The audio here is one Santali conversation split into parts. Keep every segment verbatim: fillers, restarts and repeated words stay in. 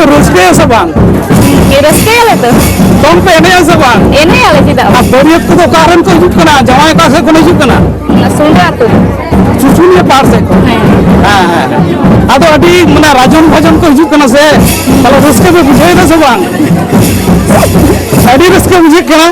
ᱨᱟᱹᱥᱠᱟᱹᱭᱟ ᱥᱮ ᱵᱟᱝ? ᱨᱟᱹᱥᱠᱟᱹᱭᱟᱞᱮ ᱛᱚ᱾ ᱫᱚᱝ ᱯᱮ ᱮᱱᱮᱡᱼᱟ ᱥᱮ ᱵᱟᱝ? ᱮᱱᱮᱡ ᱟᱞᱮ, ᱪᱮᱫᱟᱜ ᱵᱟᱝ? ᱟᱨ ᱵᱟᱹᱨᱭᱟᱹᱛ ᱠᱚᱫᱚ ᱚᱠᱟ ᱨᱮᱱ ᱠᱚ ᱦᱤᱡᱩᱜ ᱠᱟᱱᱟ? ᱡᱟᱶᱟᱭ ᱚᱠᱟ ᱥᱮᱫ ᱠᱷᱚᱱ ᱦᱤᱡᱩᱜ ᱠᱟᱱᱟ? ᱚᱱᱟ ᱥᱩᱱᱰᱟ ᱟᱹᱛᱩ᱾ ᱥᱩᱥᱩᱱᱤᱭᱟᱹ ᱯᱟᱦᱟᱲ ᱥᱮᱫ ᱠᱷᱚᱱ? ᱦᱮᱸ᱾ ᱦᱮᱸ, ᱦᱮᱸ᱾ ᱟᱫᱚ ᱟᱹᱰᱤ, ᱢᱟᱱᱮ, ᱨᱟᱡᱚᱱ ᱵᱷᱟᱡᱚᱱ ᱠᱚ ᱦᱤᱡᱩᱜ ᱠᱟᱱᱟ ᱥᱮ? ᱛᱟᱦᱞᱮ ᱨᱟᱹᱥᱠᱟᱹ ᱯᱮ ᱵᱩᱡᱷᱟᱹᱣ ᱮᱫᱟ ᱥᱮ ᱵᱟᱝ? ᱟᱹᱰᱤ ᱨᱟᱹᱥᱠᱟᱹ ᱵᱩᱡᱷᱟᱹᱜ ᱠᱟᱱᱟ᱾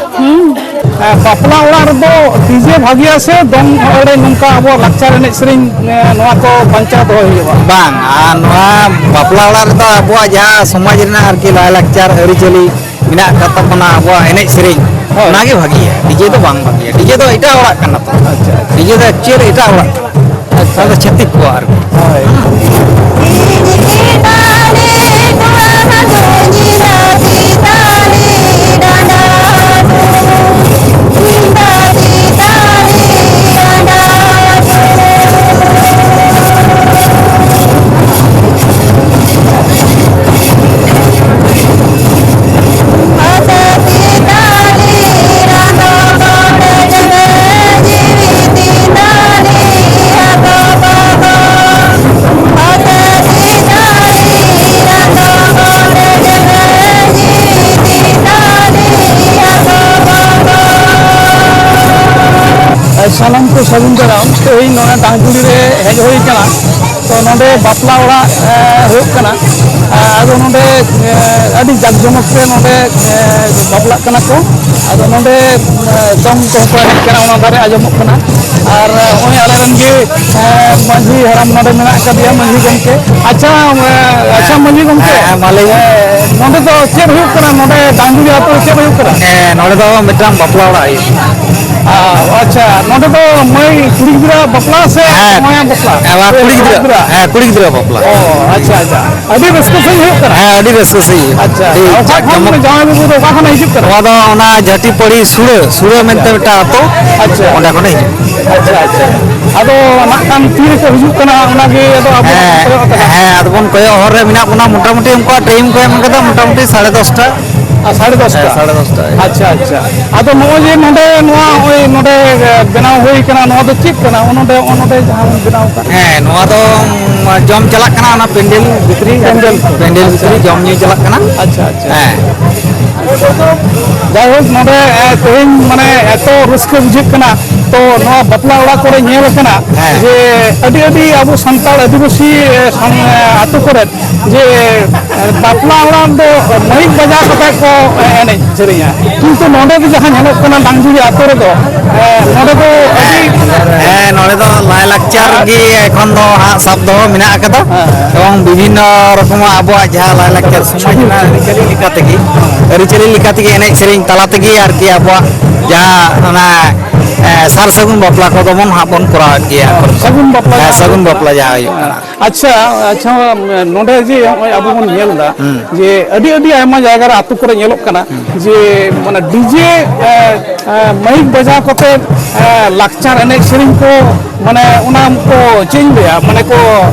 ᱦᱮᱸ, ᱵᱟᱯᱞᱟ ᱚᱲᱟᱜ ᱨᱮᱫᱚ ᱰᱤᱡᱮ ᱵᱷᱟᱜᱮᱭᱟ ᱥᱮ ᱫᱚᱝ ᱮᱱᱮᱡ, ᱱᱚᱝᱠᱟ ᱟᱵᱚᱣᱟᱜ ᱞᱟᱠᱪᱟᱨ ᱮᱱᱮᱡ ᱥᱮᱨᱮᱧ, ᱮ, ᱱᱚᱣᱟ ᱠᱚ ᱵᱟᱧᱪᱟᱣ ᱫᱚᱦᱚᱭ ᱦᱩᱭᱩᱜᱼᱟ? ᱵᱟᱝ, ᱟᱨ ᱱᱚᱣᱟ ᱵᱟᱯᱞᱟ ᱚᱲᱟᱜ ᱨᱮᱫᱚ ᱟᱵᱚᱣᱟᱜ ᱡᱟᱦᱟᱸ ᱥᱚᱢᱟᱡᱽ ᱨᱮᱱᱟᱜ ᱟᱨᱠᱤ ᱞᱟᱭᱼᱞᱟᱠᱪᱟᱨ ᱟᱹᱨᱤᱪᱟᱹᱞᱤ ᱢᱮᱱᱟᱜ ᱟᱠᱟᱫ ᱛᱟᱵᱚᱱᱟ, ᱟᱵᱚᱣᱟᱜ ᱮᱱᱮᱡ ᱥᱮᱨᱮᱧ, ᱦᱳᱭ᱾ ᱚᱱᱟᱜᱮ ᱵᱷᱟᱹᱜᱤᱭᱟ᱾ ᱰᱤᱡᱮ ᱫᱚ ᱵᱟᱝ ᱵᱷᱟᱹᱜᱤᱭᱟ, ᱰᱤᱡᱮ ᱫᱚ ᱮᱴᱟᱜ ᱚᱲᱟᱜ ᱠᱟᱱᱟ ᱛᱚ᱾ ᱟᱪᱪᱷᱟ, ᱟᱪᱪᱷᱟ᱾ ᱰᱤᱡᱮ ᱫᱚ ᱮᱠᱪᱩᱭᱮᱞᱤ ᱮᱴᱟᱜ ᱚᱲᱟᱜ ᱠᱟᱱᱟ᱾ ᱟᱪᱪᱷᱟ᱾ ᱚᱱᱟ ᱫᱚ ᱪᱷᱟᱹᱛᱤᱠ ᱠᱚᱣᱟᱜ ᱟᱨᱠᱤ᱾ ᱦᱳᱭ᱾ ᱥᱟᱱᱟᱢ ᱠᱚ ᱥᱟᱹᱜᱩᱱ ᱫᱟᱨᱟᱢ᱾ ᱛᱮᱦᱮᱧ ᱱᱚᱰᱮ ᱰᱟᱝᱜᱩᱲᱤ ᱨᱮ ᱦᱮᱡ ᱦᱩᱭ ᱠᱟᱱᱟ᱾ ᱛᱚ, ᱱᱚᱰᱮ ᱵᱟᱯᱞᱟ ᱚᱲᱟᱜ, ᱮ, ᱦᱩᱭᱩᱜ ᱠᱟᱱᱟ᱾ ᱮ, ᱟᱫᱚ ᱱᱚᱰᱮ, ᱮ, ᱟᱹᱰᱤ ᱡᱟᱠ ᱡᱚᱢᱚᱠ ᱛᱮ ᱱᱚᱰᱮ, ᱮ, ᱵᱟᱯᱞᱟᱜ ᱠᱟᱱᱟ ᱠᱚ᱾ ᱟᱫᱚ ᱱᱚᱰᱮ, ᱮ, ᱫᱚᱝ ᱠᱚᱦᱚᱸ ᱠᱚ ᱮᱱᱮᱡ ᱠᱟᱱᱟ, ᱚᱱᱟ ᱫᱷᱟᱨᱮ ᱟᱸᱡᱚᱢᱚᱜ ᱠᱟᱱᱟ᱾ ᱟᱨ, ᱮ, ᱱᱚᱜᱼᱚᱭ ᱟᱞᱮ ᱨᱮᱱ ᱜᱮ, ᱮ, ᱢᱟᱹᱡᱷᱤ ᱦᱟᱲᱟᱢ ᱱᱚᱰᱮ ᱢᱮᱱᱟᱜ ᱟᱠᱟᱫᱮᱭᱟ, ᱢᱟᱹᱡᱷᱤ ᱜᱚᱢᱠᱮ᱾ ᱟᱪᱪᱷᱟ, ᱮ, ᱟᱪᱪᱷᱟ, ᱢᱟᱹᱡᱷᱤ ᱜᱚᱢᱠᱮ, ᱦᱮᱸ, ᱦᱮᱸ, ᱢᱟ ᱞᱟᱹᱭ ᱢᱮ᱾ ᱮ, ᱱᱚᱰᱮ ᱫᱚ ᱪᱮᱫ ᱦᱩᱭᱩᱜ ᱠᱟᱱᱟ? ᱱᱚᱰᱮ ᱰᱟᱝᱜᱩᱲᱤ ᱟᱹᱛᱩ ᱨᱮ ᱪᱮᱫ ᱦᱩᱭᱩᱜ ᱠᱟᱱᱟ? ᱦᱮᱸ, ᱱᱚᱰᱮ ᱫᱚ ᱢᱤᱫᱴᱟᱝ ᱵᱟᱯᱞᱟ ᱚᱲᱟᱜ ᱦᱩᱭᱩᱜ ᱠᱟᱱᱟ᱾ ᱟ, ᱟᱪᱪᱷᱟ, ᱱᱚᱰᱮ ᱫᱚ ᱢᱟᱹᱭ ᱠᱩᱲᱤ ᱜᱤᱫᱽᱨᱟᱹ ᱵᱟᱯᱞᱟ ᱥᱮ ᱦᱮᱸ, ᱡᱟᱶᱟᱭᱟᱜ ᱵᱟᱯᱞᱟ? ᱦᱮᱸ, ᱵᱟ, ᱥᱮ ᱠᱩᱲᱤ ᱠᱚᱲᱟ ᱜᱤᱫᱽᱨᱟᱹ, ᱜᱤᱫᱽᱨᱟᱹ? ᱦᱮᱸ, ᱠᱩᱲᱤ ᱜᱤᱫᱽᱨᱟᱹ ᱵᱟᱯᱞᱟ᱾ ᱚ, ᱟᱪᱪᱷᱟ, ᱟᱪᱪᱷᱟ, ᱟᱹᱰᱤ ᱨᱟᱹᱥᱠᱟᱹ ᱥᱟᱺᱦᱤᱡ ᱦᱩᱭᱩᱜ ᱠᱟᱱᱟ? ᱦᱮᱸ, ᱟᱹᱰᱤ ᱨᱟᱹᱥᱠᱟᱹ ᱥᱟᱺᱦᱤᱡ ᱦᱩᱭᱩᱜᱼᱟ᱾ ᱟᱪᱪᱷᱟ, ᱟᱹᱰᱤ ᱟᱪᱪᱷᱟ, ᱚᱠᱟ ᱡᱟᱠ ᱠᱷᱚᱱ ᱡᱚᱢᱚᱠ᱾ ᱡᱟᱶᱟᱭ ᱵᱟᱹᱵᱩ ᱫᱚ ᱚᱠᱟ ᱠᱷᱚᱱᱮ ᱦᱤᱡᱩᱜ ᱠᱟᱱᱟ? ᱱᱚᱣᱟ ᱫᱚ ᱚᱱᱟ ᱡᱷᱟᱹᱴᱤᱯᱟᱹᱲᱤ ᱥᱩᱲᱟᱹ, ᱥᱩᱲᱟᱹ ᱟᱪᱪᱷᱟ᱾ ᱢᱮᱱᱛᱮ ᱢᱤᱫᱴᱟᱝ ᱟᱛᱳ, ᱟᱪᱪᱷᱟ᱾ ᱚᱸᱰᱮ ᱠᱷᱚᱱᱮ ᱦᱤᱡᱩᱜ ᱠᱟᱱᱟ᱾ ᱟᱪᱪᱷᱟ, ᱟᱪᱪᱷᱟ᱾ ᱟᱫᱚ ᱱᱟᱜ ᱠᱷᱟᱱ ᱛᱤ ᱨᱮᱠᱚ ᱦᱤᱡᱩᱜ ᱠᱟᱱᱟ, ᱚᱱᱟᱜᱮ ᱟᱫᱚ ᱟᱵᱚ ᱦᱮᱸ, ᱠᱚᱭᱚᱜ ᱠᱟᱫᱟ᱾ ᱦᱮᱸ, ᱟᱫᱚ ᱵᱚᱱ ᱠᱚᱭᱚᱜ ᱦᱚᱨ ᱨᱮ ᱢᱮᱱᱟᱜ ᱵᱚᱱᱟ᱾ ᱢᱚᱴᱟᱢᱩᱴᱤ ᱩᱱᱠᱩᱣᱟᱜ ᱴᱟᱭᱤᱢ ᱠᱚ ᱮᱢ ᱠᱟᱫᱟ, ᱢᱚᱴᱟᱢᱩᱴᱤ ᱥᱟᱲᱮ ᱫᱚᱥᱴᱟ᱾ ᱥᱟᱲᱮ ᱫᱚᱥᱴᱟ᱾ ᱦᱮᱸ, ᱥᱟᱲᱮ ᱫᱚᱥᱴᱟ᱾ ᱟᱪᱪᱷᱟ, ᱟᱪᱪᱷᱟ᱾ ᱟᱫᱚ ᱱᱚᱜᱼᱚᱭ ᱡᱮ ᱱᱚᱰᱮ ᱱᱚᱣᱟ ᱱᱚᱜᱼᱚᱭ ᱱᱚᱰᱮ ᱵᱮᱱᱟᱣ ᱦᱩᱭ ᱠᱟᱱᱟ, ᱱᱚᱣᱟ ᱫᱚ ᱪᱮᱫ ᱠᱟᱱᱟ? ᱱᱚᱜᱼᱚ ᱱᱚᱰᱮ, ᱱᱚᱜᱼᱚ ᱱᱚᱰᱮ ᱡᱟᱦᱟᱸ ᱵᱚᱱ ᱵᱮᱱᱟᱣ ᱠᱟᱜ᱾ ᱦᱮᱸ, ᱱᱚᱣᱟ ᱫᱚ, ᱩᱢ, ᱡᱚᱢ ᱪᱟᱞᱟᱜ ᱠᱟᱱᱟ ᱚᱱᱟ ᱯᱮᱱᱰᱮᱞ ᱵᱷᱤᱛᱨᱤ᱾ ᱯᱮᱱᱰᱮᱞ᱾ ᱯᱮᱱᱰᱮᱞ ᱵᱷᱤᱛᱨᱤ ᱡᱚᱢ ᱧᱩ ᱪᱟᱞᱟᱜ ᱠᱟᱱᱟ᱾ ᱟᱪᱪᱷᱟ, ᱟᱪᱪᱷᱟ᱾ ᱦᱮᱸ᱾ ᱡᱟᱭᱦᱳᱠ, ᱱᱚᱰᱮ, ᱮ, ᱛᱮᱦᱮᱧ ᱢᱟᱱᱮ ᱮᱛᱚ ᱨᱟᱹᱥᱠᱟᱹ ᱵᱩᱡᱷᱟᱹᱜ ᱠᱟᱱᱟ᱾ ᱛᱚ, ᱱᱚᱣᱟ ᱵᱟᱯᱞᱟ ᱚᱲᱟᱜ ᱠᱚᱨᱮ ᱧᱮᱞ ᱠᱟᱱᱟ ᱦᱮᱸ᱾ ᱡᱮ ᱟᱹᱰᱤ, ᱟᱹᱰᱤ ᱟᱵᱚ ᱥᱟᱱᱛᱟᱲ ᱟᱹᱫᱤᱵᱟᱹᱥᱤ, ᱮ, ᱥᱟᱱ-, ᱮ, ᱟᱹᱛᱩ ᱠᱚᱨᱮ ᱡᱮ, ᱮ, ᱵᱟᱯᱞᱟ ᱚᱲᱟᱜ ᱫᱚ ᱢᱟᱹᱭᱤᱠ ᱵᱟᱡᱟᱣ ᱠᱟᱛᱮ ᱠᱚ, ᱮ, ᱮᱱᱮᱡ ᱥᱮᱨᱮᱧᱟ, ᱠᱤᱱᱛᱩ ᱱᱚᱰᱮ ᱫᱚ ᱡᱟᱦᱟᱸ ᱧᱮᱞᱚᱜ ᱠᱟᱱᱟ ᱰᱟᱝᱜᱩᱲᱤ ᱟᱹᱛᱩ ᱨᱮᱫᱚ, ᱮ, ᱱᱚᱰᱮ ᱫᱚ ᱟᱹᱰᱤ ᱦᱮᱸ, ᱱᱚᱰᱮ ᱫᱚ ᱞᱟᱭᱼᱞᱟᱠᱪᱟᱨ ᱜᱮ ᱮᱠᱷᱚᱱ ᱫᱚ ᱦᱟᱸᱜ ᱥᱟᱵ ᱫᱚᱦᱚ ᱢᱮᱱᱟᱜ ᱟᱠᱟᱫᱟ᱾ ᱦᱮᱸ᱾ ᱮᱵᱚᱝ ᱵᱤᱵᱷᱤᱱᱱᱚ ᱨᱚᱠᱚᱢᱟᱜ ᱟᱵᱚᱣᱟᱜ ᱡᱟᱦᱟᱸ ᱞᱟᱭᱼᱞᱟᱠᱪᱟᱨ ᱥᱚᱢᱟᱡᱽ ᱨᱮᱱᱟᱜ ᱟᱹᱨᱤᱪᱟᱹᱞᱤ ᱞᱮᱠᱟ ᱛᱮᱜᱮ, ᱟᱹᱨᱤᱪᱟᱹᱞᱤ ᱞᱮᱠᱟ ᱛᱮᱜᱮ ᱮᱱᱮᱡ ᱥᱮᱨᱮᱧ ᱛᱟᱞᱟ ᱛᱮᱜᱮ ᱟᱨᱠᱤ ᱟᱵᱚᱣᱟᱜ ᱡᱟᱦᱟᱸ ᱚᱱᱟ, ᱮ, ᱥᱟᱨ ᱥᱟᱹᱜᱩᱱ ᱵᱟᱯᱞᱟ ᱠᱚᱫᱚ ᱵᱚᱱ ᱦᱟᱸᱜ ᱵᱚᱱ ᱠᱚᱨᱟᱣᱮᱫ ᱜᱮᱭᱟ᱾ ᱥᱟᱹᱜᱩᱱ ᱵᱟᱯᱞᱟ ᱦᱮᱸ, ᱡᱟᱦᱟᱸ ᱥᱟᱹᱜᱩᱱ ᱦᱩᱭᱩᱜ ᱠᱟᱱᱟ᱾ ᱵᱟᱯᱞᱟ ᱡᱟᱦᱟᱸ ᱦᱩᱭᱩᱜ ᱠᱟᱱᱟ᱾ ᱟᱪᱪᱷᱟ, ᱟᱪᱪᱷᱟ, ᱱᱚᱰᱮ ᱡᱮ ᱱᱚᱜᱼᱚᱭ ᱟᱵᱚ ᱵᱚᱱ ᱧᱮᱞ ᱮᱫᱟ ᱦᱩᱸ᱾ ᱡᱮ ᱟᱹᱰᱤ, ᱟᱹᱰᱤ ᱟᱭᱢᱟ ᱡᱟᱭᱜᱟ ᱨᱮ ᱟᱹᱛᱩ ᱠᱚᱨᱮ ᱧᱮᱞᱚᱜ ᱠᱟᱱᱟ ᱦᱩᱸ᱾ ᱡᱮ ᱢᱟᱱᱮ ᱰᱤᱡᱮ, ᱮ, ᱮ, ᱢᱟᱭᱤᱠ ᱵᱟᱡᱟᱣ ᱠᱟᱛᱮ, ᱮ, ᱞᱟᱠᱪᱟᱨ ᱮᱱᱮᱡ ᱥᱮᱨᱮᱧ ᱠᱚ ᱢᱟᱱᱮ ᱚᱱᱟ ᱠᱚ ᱪᱮᱫ ᱤᱧ ᱞᱟᱹᱭᱟ, ᱢᱟᱱᱮ ᱠᱚ,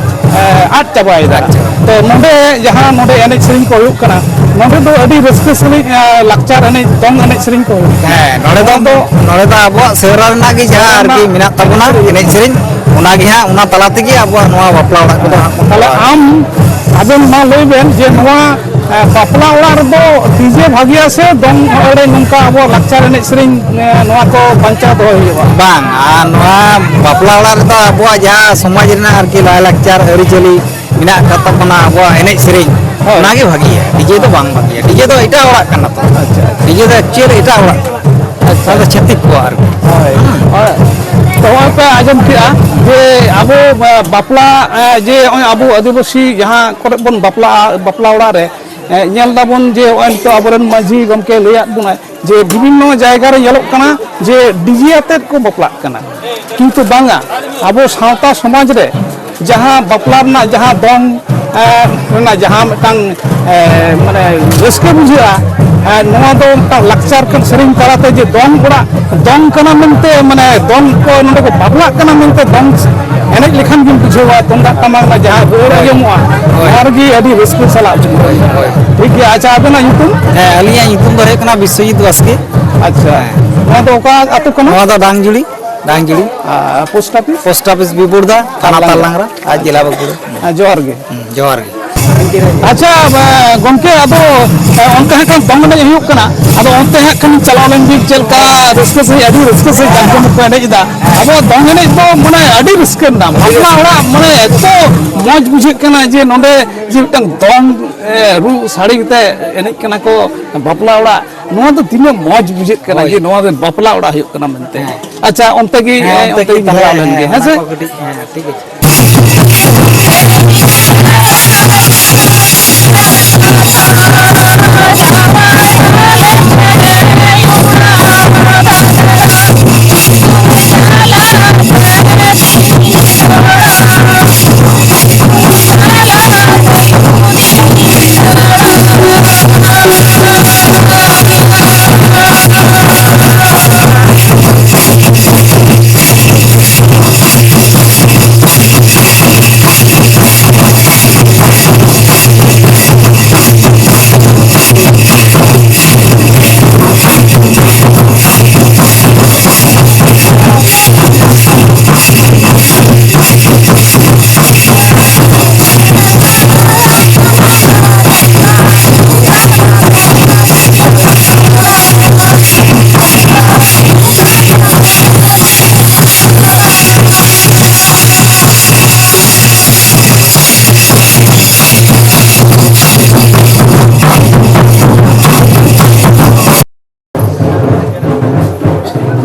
ᱮ, ᱟᱫ ᱪᱟᱵᱟᱭᱮᱫᱟ᱾ ᱟᱪᱪᱷᱟ᱾ ᱛᱚ ᱱᱚᱰᱮ ᱡᱟᱦᱟᱸ ᱱᱚᱰᱮ ᱮᱱᱮᱡ ᱥᱮᱨᱮᱧ ᱠᱚ ᱦᱩᱭᱩᱜ ᱠᱟᱱᱟ, ᱱᱚᱰᱮ ᱫᱚ ᱟᱹᱰᱤ ᱨᱟᱹᱥᱠᱟᱹ ᱥᱟᱺᱦᱤᱡ, ᱮ, ᱞᱟᱠᱪᱟᱨ ᱮᱱᱮᱡ, ᱫᱚᱝ ᱮᱱᱮᱡ ᱥᱮᱨᱮᱧ ᱠᱚ ᱦᱩᱭᱩᱜ ᱠᱟᱱᱟ᱾ ᱦᱮᱸ, ᱱᱚᱰᱮ ᱫᱚ, ᱱᱚᱣᱟ ᱫᱚ ᱱᱚᱰᱮ ᱫᱚ ᱟᱵᱚᱣᱟᱜ ᱥᱮᱨᱣᱟ ᱨᱮᱱᱟᱜ ᱜᱮ ᱡᱟᱦᱟᱸ ᱥᱮᱨᱣᱟ ᱟᱨᱠᱤ ᱨᱮᱱᱟᱜ ᱢᱮᱱᱟᱜ ᱛᱟᱵᱚᱱᱟ, ᱮᱱᱮᱡ ᱥᱮᱨᱮᱧ, ᱚᱱᱟ ᱜᱮ ᱦᱟᱸᱜ, ᱚᱱᱟ ᱛᱟᱞᱟ ᱛᱮᱜᱮ ᱟᱵᱚᱣᱟᱜ ᱱᱚᱣᱟ ᱵᱟᱯᱞᱟ ᱚᱲᱟᱜ ᱠᱚᱫᱚ ᱦᱟᱸᱜ ᱵᱚᱱ ᱛᱟᱦᱞᱮ ᱠᱚᱨᱟᱣᱟ᱾ ᱟᱢ ᱟᱵᱮᱱ ᱢᱟ ᱞᱟᱹᱭ ᱵᱮᱱ ᱡᱮ ᱱᱚᱣᱟ, ᱮ, ᱵᱟᱯᱞᱟ ᱚᱲᱟᱜ ᱨᱮᱫᱚ ᱰᱤᱡᱮ ᱵᱷᱟᱜᱤᱭᱟ ᱥᱮ ᱫᱚᱝ ᱮᱱᱮᱡ, ᱱᱚᱝᱠᱟ ᱟᱵᱚᱣᱟᱜ ᱞᱟᱠᱪᱟᱨ ᱮᱱᱮᱡ ᱥᱮᱨᱮᱧ, ᱮ, ᱱᱚᱣᱟ ᱠᱚ ᱵᱟᱧᱪᱟᱣ ᱫᱚᱦᱚᱭ ᱦᱩᱭᱩᱜᱼᱟ? ᱵᱟᱝ, ᱟᱨ ᱱᱚᱣᱟ ᱵᱟᱯᱞᱟ ᱚᱲᱟᱜ ᱨᱮᱫᱚ ᱟᱵᱚᱣᱟᱜ ᱡᱟᱦᱟᱸ ᱥᱚᱢᱟᱡᱽ ᱨᱮᱱᱟᱜ ᱟᱨᱠᱤ ᱞᱟᱭᱼᱞᱟᱠᱪᱟᱨ ᱟᱹᱨᱤᱪᱟᱹᱞᱤ ᱢᱮᱱᱟᱜ ᱟᱠᱟᱫ ᱛᱟᱵᱚᱱᱟ, ᱟᱵᱚᱣᱟᱜ ᱮᱱᱮᱡ ᱥᱮᱨᱮᱧ, ᱦᱳᱭ᱾ ᱚᱱᱟᱜᱮ ᱵᱷᱟᱹᱜᱤᱭᱟ᱾ ᱰᱤᱡᱮ ᱫᱚ ᱵᱟᱝ ᱵᱷᱟᱹᱜᱤᱭᱟ, ᱰᱤᱡᱮ ᱫᱚ ᱮᱴᱟᱜ ᱚᱲᱟᱜ ᱠᱟᱱᱟ ᱛᱚ᱾ ᱟᱪᱪᱷᱟ, ᱟᱪᱪᱷᱟ᱾ ᱰᱤᱡᱮ ᱫᱚ ᱮᱠᱪᱩᱭᱮᱞᱤ ᱮᱴᱟᱜ ᱚᱲᱟᱜ ᱠᱟᱱᱟ᱾ ᱟᱪᱪᱷᱟ᱾ ᱚᱱᱟ ᱫᱚ ᱪᱷᱟᱹᱛᱤᱠ ᱠᱚᱣᱟᱜ ᱟᱨᱠᱤ᱾ ᱦᱳᱭ᱾ ᱦᱩᱸ᱾ ᱦᱳᱭ᱾ ᱛᱚ, ᱦᱚᱸᱜᱼᱚᱭ ᱯᱮ ᱟᱸᱡᱚᱢ ᱠᱮᱜᱼᱟ ᱡᱮ ᱟᱵᱚ, ᱵᱟ-, ᱵᱟᱯᱞᱟ, ᱮ, ᱡᱮ ᱦᱚᱸᱜᱼᱚᱭ ᱟᱵᱚ ᱟᱹᱫᱤᱵᱟᱹᱥᱤ ᱡᱟᱦᱟᱸ ᱠᱚᱨᱮ ᱵᱚᱱ ᱵᱟᱯᱞᱟᱜᱼᱟ, ᱵᱟᱯᱞᱟ ᱚᱲᱟᱜ ᱨᱮ, ᱮ, ᱧᱮᱞ ᱫᱟᱵᱚᱱ ᱡᱮ ᱦᱚᱸᱜᱼᱚᱭ ᱱᱤᱛᱚᱜ ᱟᱵᱚᱨᱮᱱ ᱢᱟᱹᱡᱷᱤ ᱜᱚᱢᱠᱮ ᱞᱟᱹᱭᱟᱫ ᱵᱚᱱᱟᱭ, ᱡᱮ ᱵᱤᱵᱷᱤᱱᱱᱚ ᱡᱟᱭᱜᱟ ᱨᱮ ᱧᱮᱞᱚᱜ ᱠᱟᱱᱟ ᱡᱮ ᱰᱤᱡᱮ ᱟᱛᱮᱫ ᱠᱚ ᱵᱟᱯᱞᱟᱜ ᱠᱟᱱᱟ, ᱠᱤᱱᱛᱩ ᱵᱟᱝᱟ, ᱟᱵᱚ ᱥᱟᱶᱛᱟ ᱥᱚᱢᱟᱡᱽ ᱨᱮ ᱡᱟᱦᱟᱸ ᱵᱟᱯᱞᱟ ᱨᱮᱱᱟᱜ ᱡᱟᱦᱟᱸ ᱫᱚᱝ, ᱮ, ᱨᱮᱱᱟᱜ ᱡᱟᱦᱟᱸ ᱢᱤᱫᱴᱟᱝ, ᱮ, ᱢᱟᱱᱮ ᱨᱟᱹᱥᱠᱟᱹ ᱵᱩᱡᱷᱟᱹᱜᱼᱟ, ᱮ, ᱱᱚᱣᱟ ᱫᱚ ᱢᱤᱫᱴᱟᱝ ᱞᱟᱠᱪᱟᱨ ᱠᱟᱱ ᱥᱮᱨᱮᱧ ᱛᱟᱞᱟᱛᱮ ᱡᱮ ᱫᱚᱝ ᱚᱲᱟᱜ, ᱫᱚᱝ ᱠᱟᱱᱟ ᱢᱮᱱᱛᱮ, ᱢᱟᱱᱮ ᱫᱚᱝ ᱠᱚ ᱱᱚᱰᱮ ᱠᱚ ᱵᱟᱯᱞᱟᱜ ᱠᱟᱱᱟ ᱢᱮᱱᱛᱮ ᱫᱚᱝ ᱮᱱᱮᱡ ᱞᱮᱠᱷᱟᱱ ᱜᱮᱢ ᱵᱩᱡᱷᱟᱹᱣᱟ, ᱛᱩᱢᱫᱟᱜ ᱴᱟᱢᱟᱠ ᱨᱮᱱᱟᱜ ᱡᱟᱦᱟᱸ ᱨᱟᱹᱲ ᱟᱸᱡᱚᱢᱚᱜᱼᱟ, ᱦᱳᱭ᱾ ᱱᱚᱣᱟ ᱨᱮᱜᱮ ᱟᱹᱰᱤ ᱨᱟᱹᱥᱠᱟᱹ ᱥᱟᱞᱟᱜ ᱵᱩᱡᱷᱟᱹᱜᱼᱟ᱾ ᱦᱳᱭ, ᱦᱳᱭ᱾ ᱴᱷᱤᱠ ᱜᱮᱭᱟ, ᱟᱪᱪᱷᱟ, ᱟᱵᱮᱱᱟᱜ ᱧᱩᱛᱩᱢ? ᱦᱮᱸ, ᱟᱹᱞᱤᱧᱟᱜ ᱧᱩᱛᱩᱢ ᱫᱚ ᱦᱩᱭᱩᱜ ᱠᱟᱱᱟ ᱵᱤᱥᱥᱚᱡᱤᱛ ᱵᱟᱥᱠᱮ᱾ ᱟᱪᱪᱷᱟ, ᱱᱚᱣᱟ ᱫᱚ ᱚᱠᱟ ᱟᱹᱛᱩ ᱠᱟᱱᱟ? ᱱᱚᱣᱟ ᱫᱚ ᱰᱟᱝᱡᱩᱲᱤ, ᱰᱟᱝᱡᱩᱲᱤ᱾ ᱟᱨ ᱯᱳᱥᱴ ᱚᱯᱷᱤᱥ? ᱯᱳᱥᱴ ᱚᱯᱷᱤᱥ ᱵᱤᱵᱩᱲᱫᱟ, ᱛᱷᱟᱱᱟ ᱛᱟᱞᱰᱟᱝᱨᱟ᱾ ᱛᱟᱞᱰᱟᱝᱨᱟ ᱟᱨ ᱡᱮᱞᱟ ᱵᱟᱸᱠᱩᱲᱟ᱾ ᱦᱮᱸ, ᱡᱚᱦᱟᱨ ᱜᱮ᱾ ᱦᱩᱸ, ᱡᱚᱦᱟᱨ ᱜᱮ᱾ ᱟᱪᱪᱷᱟ, ᱮ, ᱜᱚᱢᱠᱮ, ᱟᱫᱚ, ᱮ, ᱚᱱᱠᱟ ᱦᱟᱸᱜ ᱠᱷᱟᱱ ᱫᱚᱝ ᱮᱱᱮᱡ ᱦᱩᱭᱩᱜ ᱠᱟᱱᱟ, ᱟᱫᱚ ᱚᱱᱛᱮ ᱦᱟᱸᱜ ᱠᱷᱟᱱ ᱪᱟᱞᱟᱣ ᱞᱮᱱ ᱵᱤᱱ, ᱪᱮᱫ ᱞᱮᱠᱟ ᱨᱟᱹᱥᱠᱟᱹ ᱥᱟᱺᱦᱤᱡ, ᱟᱹᱰᱤ ᱨᱟᱹᱥᱠᱟᱹ ᱥᱟᱺᱦᱤᱡ ᱡᱟᱠ ᱡᱚᱢᱚᱠ ᱠᱚ ᱮᱱᱮᱡ ᱮᱫᱟ᱾ ᱟᱵᱚᱣᱟᱜ ᱫᱚᱝ ᱮᱱᱮᱡ ᱫᱚ ᱢᱟᱱᱮ ᱟᱹᱰᱤ ᱨᱟᱹᱥᱠᱟᱹ ᱨᱮᱱᱟᱜ, ᱵᱟᱯᱞᱟ ᱚᱲᱟᱜ ᱢᱟᱱᱮ ᱮᱛᱚ ᱢᱚᱡᱽ ᱵᱩᱡᱷᱟᱹᱜ ᱠᱟᱱᱟ ᱡᱮ ᱱᱚᱰᱮ ᱡᱮ ᱢᱤᱫᱴᱟᱝ ᱫᱚᱝ, ᱮ, ᱨᱩ ᱥᱟᱰᱮ ᱠᱟᱛᱮ ᱮᱱᱮᱡ ᱠᱟᱱᱟ ᱠᱚ ᱵᱟᱯᱞᱟ ᱚᱲᱟᱜ, ᱱᱚᱣᱟ ᱫᱚ ᱛᱤᱱᱟᱹᱜ ᱢᱚᱡᱽ ᱵᱩᱡᱷᱟᱹᱜ ᱠᱟᱱᱟ ᱦᱳᱭ᱾ ᱡᱮ ᱱᱚᱣᱟ ᱫᱚ ᱵᱟᱯᱞᱟ ᱚᱲᱟᱜ ᱦᱩᱭᱩᱜ ᱠᱟᱱᱟ ᱢᱮᱱᱛᱮ᱾ ᱦᱮᱸ᱾ ᱟᱪᱪᱷᱟ, ᱚᱱᱛᱮ ᱜᱮ, ᱦᱮᱸ, ᱮ, ᱚᱱᱛᱮ ᱚᱱᱛᱮ ᱜᱮ ᱜᱮ ᱛᱟᱦᱞᱮ, ᱪᱟᱞᱟᱣ ᱞᱮᱱ ᱜᱮ, ᱦᱮᱸ, ᱦᱮᱸ ᱚᱱᱟ ᱥᱮ? ᱠᱚ ᱠᱟᱹᱴᱤᱡ, ᱦᱮᱸ, ᱴᱷᱤᱠ ᱟᱪᱷᱮ᱾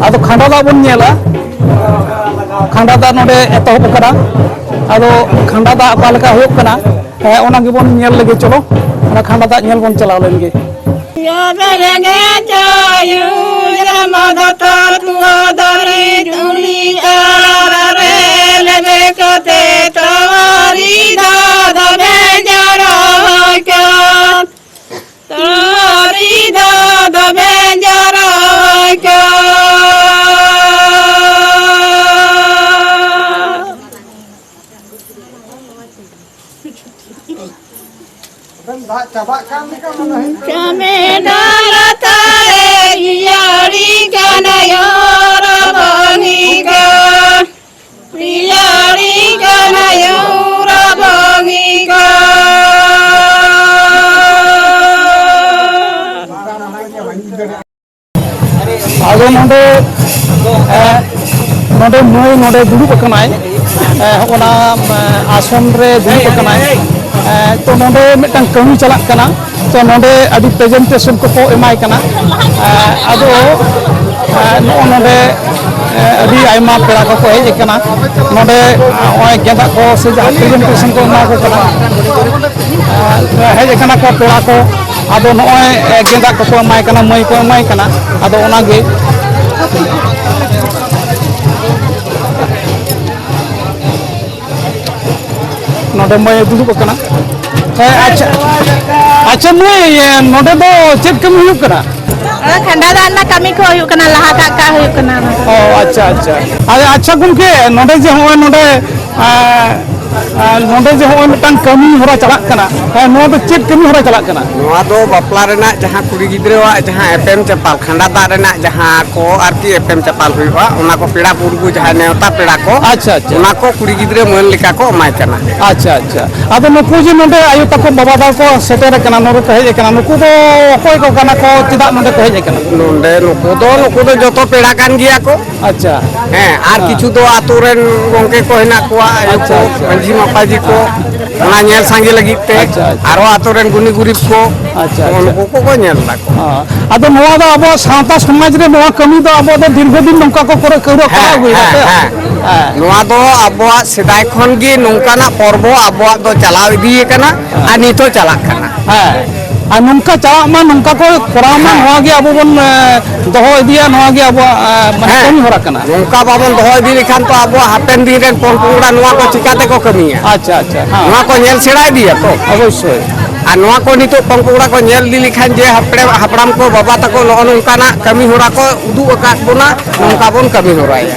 ᱟᱫᱚ ᱠᱷᱟᱸᱰᱟ ᱫᱟᱜ ᱵᱚᱱ ᱧᱮᱞᱟ, ᱠᱷᱟᱸᱰᱟ ᱫᱟᱜ ᱱᱚᱰᱮ ᱮᱛᱚᱦᱚᱵ ᱟᱠᱟᱱᱟ᱾ ᱟᱫᱚ ᱠᱷᱟᱸᱰᱟ ᱫᱟᱜ ᱚᱠᱟ ᱞᱮᱠᱟ ᱦᱩᱭᱩᱜ ᱠᱟᱱᱟ, ᱦᱮᱸ, ᱚᱱᱟ ᱜᱮᱵᱚᱱ ᱧᱮᱞ ᱞᱮᱜᱮ᱾ ᱪᱚᱞᱚ, ᱚᱱᱟ ᱠᱷᱟᱸᱰᱟ ᱫᱟᱜ ᱧᱮᱞ ᱵᱚᱱ ᱪᱟᱞᱟᱣ ᱞᱮᱱ ᱜᱮ᱾ ᱛᱟᱹᱨᱤ ᱫᱚ ᱫᱚᱢᱮ ᱡᱟᱨᱟᱣ ᱠᱟᱱ᱾ ᱪᱟᱵᱟᱜ ᱠᱟᱱ ᱞᱮᱠᱟ ᱢᱚᱱᱮ ᱦᱩᱭᱩᱜ ᱠᱟᱱᱟ᱾ ᱪᱟᱢᱮᱰᱟ ᱞᱟᱛᱟᱨ ᱨᱮ ᱡᱤᱭᱟᱹᱲᱤ ᱠᱟᱱᱟᱭ ᱦᱚᱨ ᱵᱟᱝᱤᱠᱟ, ᱡᱤᱭᱟᱹᱲᱤ ᱠᱟᱱᱟᱭ ᱦᱚᱨ ᱵᱟᱝᱤᱠᱟ᱾ ᱟᱫᱚ ᱱᱚᱰᱮ, ᱮ, ᱱᱚᱰᱮ ᱢᱟᱹᱭ ᱱᱚᱰᱮ ᱫᱩᱲᱩᱵ ᱟᱠᱟᱱᱟᱭ, ᱮ, ᱚᱱᱟ, ᱮ, ᱟᱥᱚᱱ ᱨᱮ ᱫᱩᱲᱩᱵ ᱟᱠᱟᱱᱟᱭ᱾ ᱮ, ᱛᱚ ᱱᱚᱰᱮ ᱢᱤᱫᱴᱟᱝ ᱠᱟᱹᱢᱤ ᱪᱟᱞᱟᱜ ᱠᱟᱱᱟ, ᱛᱚ ᱱᱚᱰᱮ ᱟᱹᱰᱤ presentation ᱠᱚᱠᱚ ᱮᱢᱟᱭ ᱠᱟᱱᱟ᱾ ᱮ, ᱟᱫᱚ, ᱮ, ᱱᱚᱜᱼᱚ ᱱᱚᱰᱮ, ᱮ, ᱟᱹᱰᱤ ᱟᱭᱢᱟ ᱯᱮᱲᱟ ᱠᱚᱠᱚ ᱦᱮᱡ ᱟᱠᱟᱱᱟ᱾ ᱱᱚᱰᱮ, ᱮ, ᱱᱚᱜᱼᱚᱭ ᱜᱮᱸᱫᱟᱜ ᱠᱚ ᱥᱮ ᱡᱟᱦᱟᱸ presentation ᱠᱚ ᱮᱢᱟ ᱠᱚ ᱠᱟᱱᱟ, ᱮ, ᱦᱮᱡ ᱟᱠᱟᱱᱟ ᱠᱚ ᱯᱮᱲᱟ ᱠᱚ᱾ ᱟᱫᱚ ᱱᱚᱜᱼᱚᱭ, ᱮ, ᱜᱮᱸᱫᱟᱜ ᱠᱚᱠᱚ ᱮᱢᱟᱭ ᱠᱟᱱᱟ, ᱢᱟᱹᱭ ᱠᱚ ᱮᱢᱟᱭ ᱠᱟᱱᱟ᱾ ᱟᱫᱚ ᱚᱱᱟᱜᱮ ᱱᱚᱰᱮ ᱢᱟᱹᱭ ᱫᱩᱲᱩᱵ ᱟᱠᱟᱱᱟ᱾ ᱦᱮᱸ, ᱟᱪᱪᱷᱟ, ᱟᱪᱪᱷᱟ ᱢᱟᱹᱭ, ᱱᱚᱰᱮ ᱫᱚ ᱪᱮᱫ ᱠᱟᱹᱢᱤ ᱦᱩᱭᱩᱜ ᱠᱟᱱᱟ? ᱚᱱᱟ ᱠᱷᱟᱸᱰᱟ ᱫᱟᱜ ᱨᱮᱱᱟᱜ ᱠᱟᱹᱢᱤ ᱠᱚ ᱦᱩᱭᱩᱜ ᱠᱟᱱᱟ, ᱞᱟᱦᱟ ᱠᱟᱜ ᱠᱟᱜ ᱦᱩᱭᱩᱜ ᱠᱟᱱᱟ ᱚᱱᱟ ᱠᱚ᱾ ᱚ, ᱟᱪᱪᱷᱟ, ᱟᱪᱪᱷᱟ᱾ ᱟᱨ ᱟᱪᱪᱷᱟ ᱜᱚᱢᱠᱮ, ᱱᱚᱰᱮ ᱡᱮ ᱦᱚᱸᱜᱼᱚᱭ ᱱᱚᱰᱮ, ᱟᱸ, ᱟᱸ, ᱱᱚᱰᱮ ᱡᱮ ᱦᱚᱸᱜᱼᱚᱭ ᱢᱤᱫᱴᱟᱝ ᱠᱟᱹᱢᱤ ᱦᱚᱨᱟ ᱪᱟᱞᱟᱜ ᱠᱟᱱᱟ, ᱦᱮᱸ, ᱱᱚᱣᱟ ᱫᱚ ᱪᱮᱫ ᱠᱟᱹᱢᱤ ᱦᱚᱨᱟ ᱪᱟᱞᱟᱜ ᱠᱟᱱᱟ? ᱱᱚᱣᱟ ᱫᱚ ᱵᱟᱯᱞᱟ ᱨᱮᱱᱟᱜ ᱡᱟᱦᱟᱸ ᱠᱩᱲᱤ ᱜᱤᱫᱽᱨᱟᱹᱣᱟᱜ ᱡᱟᱦᱟᱸ ᱮᱯᱮᱢ ᱪᱟᱯᱟᱞ, ᱠᱷᱟᱸᱰᱟ ᱫᱟᱜ ᱨᱮᱱᱟᱜ ᱡᱟᱦᱟᱸ ᱠᱚ ᱟᱨᱠᱤ ᱮᱯᱮᱢ ᱪᱟᱯᱟᱞ ᱦᱩᱭᱩᱜᱼᱟ, ᱚᱱᱟ ᱠᱚ ᱯᱮᱲᱟ ᱯᱩᱨᱵᱷᱩ ᱡᱟᱦᱟᱸᱭ ᱱᱮᱣᱛᱟ ᱯᱮᱲᱟ ᱠᱚ, ᱟᱪᱪᱷᱟ, ᱟᱪᱪᱷᱟ᱾ ᱚᱱᱟ ᱠᱚ ᱠᱩᱲᱤ ᱜᱤᱫᱽᱨᱟᱹ ᱢᱟᱹᱱ ᱞᱮᱠᱟ ᱠᱚ ᱮᱢᱟᱭ ᱠᱟᱱᱟ᱾ ᱟᱪᱪᱷᱟ, ᱟᱪᱪᱷᱟ᱾ ᱟᱫᱚ ᱱᱩᱠᱩ ᱡᱮ ᱱᱚᱰᱮ ᱟᱭᱳ ᱛᱟᱠᱚ, ᱵᱟᱵᱟ ᱛᱟᱠᱚ ᱥᱮᱴᱮᱨ ᱟᱠᱟᱱᱟ, ᱱᱚᱰᱮ ᱠᱚ ᱦᱮᱡ ᱟᱠᱟᱱᱟ, ᱱᱩᱠᱩ ᱫᱚ ᱚᱠᱚᱭ ᱠᱚ ᱠᱟᱱᱟ ᱠᱚ, ᱪᱮᱫᱟᱜ ᱱᱚᱰᱮ ᱠᱚ ᱦᱮᱡ ᱟᱠᱟᱱᱟ? ᱱᱚᱰᱮ ᱱᱩᱠᱩ ᱫᱚ, ᱱᱩᱠᱩ ᱫᱚ ᱡᱚᱛᱚ ᱯᱮᱲᱟ ᱠᱟᱱ ᱜᱮᱭᱟ ᱠᱚ᱾ ᱟᱪᱪᱷᱟ᱾ ᱦᱮᱸ, ᱟᱨ ᱦᱮᱸ᱾ ᱠᱤᱪᱷᱩ ᱫᱚ ᱟᱛᱳ ᱨᱮᱱ ᱜᱚᱝᱠᱮ ᱠᱚ ᱦᱮᱱᱟᱜ ᱠᱚᱣᱟ, ᱟᱭᱳ ᱟᱪᱪᱷᱟ, ᱠᱚ, ᱟᱪᱪᱷᱟ᱾ ᱢᱟᱹᱡᱷᱤ ᱢᱟᱯᱟᱡᱷᱤ ᱠᱚ, ᱦᱮᱸ᱾ ᱚᱱᱟ ᱧᱮᱞ ᱥᱟᱸᱜᱮ ᱞᱟᱹᱜᱤᱫ ᱛᱮ, ᱟᱪᱪᱷᱟ, ᱟᱪᱪᱷᱟ᱾ ᱟᱨᱦᱚᱸ ᱟᱛᱳ ᱨᱮᱱ ᱜᱩᱱᱤ ᱜᱩᱨᱤᱵ ᱠᱚ, ᱟᱪᱪᱷᱟ, ᱱᱚᱜᱼᱚ ᱟᱪᱪᱷᱟ᱾ ᱱᱩᱠᱩ ᱠᱚᱠᱚ ᱧᱮᱞ ᱫᱟ ᱠᱚ᱾ ᱦᱮᱸ᱾ ᱟᱫᱚ ᱱᱚᱣᱟ ᱫᱚ ᱟᱵᱚᱣᱟᱜ ᱥᱟᱶᱛᱟ ᱥᱚᱢᱟᱡᱽ ᱨᱮ ᱱᱚᱣᱟ ᱠᱟᱹᱢᱤ ᱫᱚ ᱟᱵᱚ ᱫᱚ ᱫᱤᱨᱜᱷᱚ ᱫᱤᱱ ᱱᱚᱝᱠᱟ ᱠᱚ ᱠᱚᱨᱟᱣ ᱟᱹᱜᱩᱭᱮᱫᱟ ᱦᱮᱸ, ᱥᱮ? ᱦᱮᱸ, ᱦᱮᱸ᱾ ᱦᱮᱸ᱾ ᱱᱚᱣᱟ ᱫᱚ ᱟᱵᱚᱣᱟᱜ ᱥᱮᱫᱟᱭ ᱠᱷᱚᱱ ᱜᱮ ᱱᱚᱝᱠᱟᱱᱟᱜ ᱯᱚᱨᱵᱚ ᱟᱵᱚᱣᱟᱜ ᱫᱚ ᱪᱟᱞᱟᱣ ᱤᱫᱤ ᱟᱠᱟᱱᱟ ᱟᱨ ᱱᱤᱛ ᱦᱚᱸ ᱪᱟᱞᱟᱜ ᱠᱟᱱᱟ᱾ ᱦᱮᱸ, ᱟᱨ ᱱᱚᱝᱠᱟ ᱪᱟᱞᱟᱜ ᱢᱟ, ᱱᱚᱝᱠᱟ ᱠᱚ ᱠᱚᱨᱟᱣ ᱢᱟ, ᱦᱮᱸ᱾ ᱱᱚᱣᱟ ᱜᱮ ᱟᱵᱚ ᱵᱚᱱ, ᱮ, ᱫᱚᱦᱚ ᱤᱫᱤᱭᱟ, ᱱᱚᱣᱟ ᱜᱮ ᱟᱵᱚᱣᱟᱜ, ᱮ, ᱢᱟᱱᱮ ᱦᱮᱸ᱾ ᱠᱟᱹᱢᱤ ᱦᱚᱨᱟ ᱠᱟᱱᱟ᱾ ᱱᱚᱝᱠᱟ ᱵᱟᱵᱚᱱ ᱫᱚᱦᱚ ᱤᱫᱤ ᱞᱮᱠᱷᱟᱱ ᱛᱚ ᱟᱵᱚᱣᱟᱜ ᱦᱟᱯᱮᱱ ᱫᱤᱱ ᱨᱮᱱ ᱯᱚᱝ ᱯᱚᱝᱲᱟ ᱱᱚᱣᱟ ᱠᱚ ᱪᱤᱠᱟᱹ ᱛᱮᱠᱚ ᱠᱟᱹᱢᱤᱭᱟ? ᱟᱪᱪᱷᱟ, ᱟᱪᱪᱷᱟ, ᱦᱮᱸ᱾ ᱱᱚᱣᱟ ᱠᱚ ᱧᱮᱞ ᱥᱮᱬᱟ ᱤᱫᱤᱭᱟ ᱛᱚ᱾ ᱚᱵᱚᱥᱥᱳᱭ᱾ ᱟᱨ ᱱᱚᱣᱟ ᱠᱚ ᱱᱤᱛᱚᱜ ᱯᱚᱝ ᱯᱚᱝᱲᱟ ᱠᱚ ᱧᱮᱞ ᱤᱫᱤ ᱞᱮᱠᱷᱟᱱ ᱡᱮ ᱦᱟᱯᱲᱮ-, ᱦᱟᱯᱲᱟᱢ ᱠᱚ, ᱵᱟᱵᱟ ᱛᱟᱠᱚ ᱱᱚᱜᱼᱚ ᱱᱚᱝᱠᱟᱱᱟᱜ ᱠᱟᱹᱢᱤ ᱦᱚᱨᱟ ᱠᱚ ᱩᱫᱩᱜ ᱟᱠᱟᱫ ᱵᱚᱱᱟ, ᱦᱮᱸ᱾ ᱱᱚᱝᱠᱟ ᱵᱚᱱ ᱠᱟᱹᱢᱤ ᱦᱚᱨᱟᱭᱟ᱾